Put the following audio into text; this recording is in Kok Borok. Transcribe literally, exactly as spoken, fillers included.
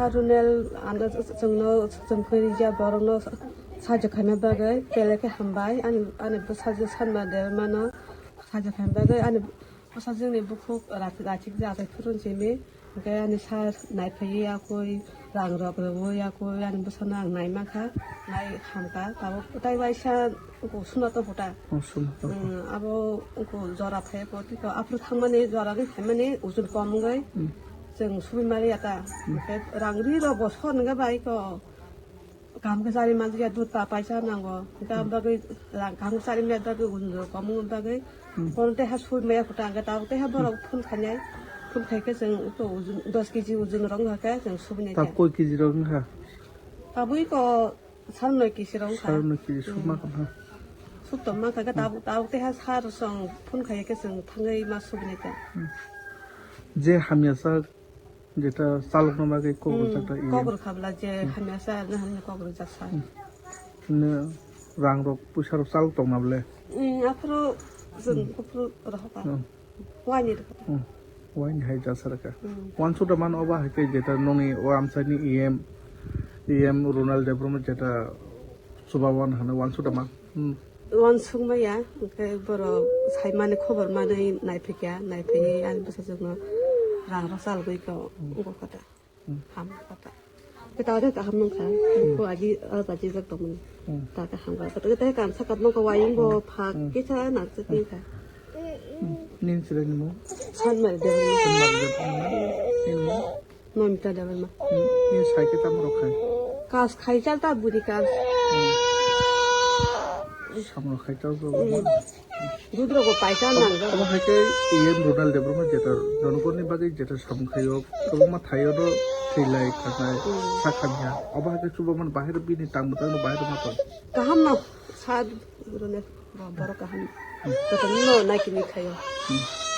Runel ano chwngno chwng khe rijak borokno sajak khaina bagwi belai khe hambai ani ani bwsajwk sanma dermano sajak khaina bagwi ani bwsajwkni bukhuk rachik rachik jagwi phurun simi hwnkhe ani sa naiphaiwi yakwi rang rok rwwi yakwi ani bwsano ang naimankha nai hamkha tabuk tai waisa sumna tongkha ta. Oh, sumna tongkha. Abo jora phai ko tiko aphuru thangmani jora ni phaimani ujun kom wngwi. Chwng subui maliya ta. Hwnkhe rang ri rok bo sor nangya bai ko. Kaham khe chari manliya dud ta paisa nango. Hwnkhe ang bagwi rang kaham khe chari maya bagwi ujun rok kom wngwi bagwi. Kono teha subui maya khuta hwnkhe tabuk teha borok phone khainai. Phone khaikhe chwng to ujun dos kg ujun rok wngkha khe chwng subui nai. Tabuk koi kg rok wngkha? Tabuk ko sar noi kg rok wngkha. Sar noi kg subma kha. Sub tongma kha khe tabuk tabuk teha sar song phone khaikhe chwng thangwi ma subui nai kha. Je hamya sa Jeta chalokna bagwi kok rwjak ta, hmm, iya. Kok rwkha bwla je hamya sa, hamya kok rwjak sa. Hmm. Nw rang rok, pwisa rok chalok tongna bwle? Hmm, aphuru chwng, hmm, kuphuru rohoka. Hmm. Waini rwkha. Hmm. Waini hai jasa rwkha. Hmm. Wansukda mano obo hai khe jeta nokni o amchaini E M, E M Ronald Debbarma jeta chubawan hwnwi wansukda man. Hmm. Wansukmaya, hwnkhe borok saimani khobor manwi naiphikya, naiphaiwi ani bwsajwkno rang rok chalogwi kha, hmm, wngkha ta. Hmm. Hamkha ta. Khe ta khe kaham nungkha. Hmm. Ko aji, ah, aji jak tongmani. Hmm. Ta khe hamkha. Khe ta khe kam sakap nungkha, wayung bo, hmm, phak, hmm, kisa nakjak, hmm, nungkha. Hmm. Nini chwraini mung? Sanmari Debbarma. Sanmari Debbarma. Nini mung? Nomita Debbarma. Ni, ni sai khe tamo rok khai? Kas khai chal ta buri kas. Hmm. Samung khai chal ta. Hmm. Rudra go paisa nang. Abo hai khe E M Ronald Debbarma jeta jonogonni bagwi jeta samung khaio, kwbangma thaio do thwilai khanai, hmm, sakhamya. Abo hai khe chubaman bahai bini tang bwtang no bahai ma tong. Kaham no sa rune borok kaham. Hmm. Jotono no naikini khaio. Hmm.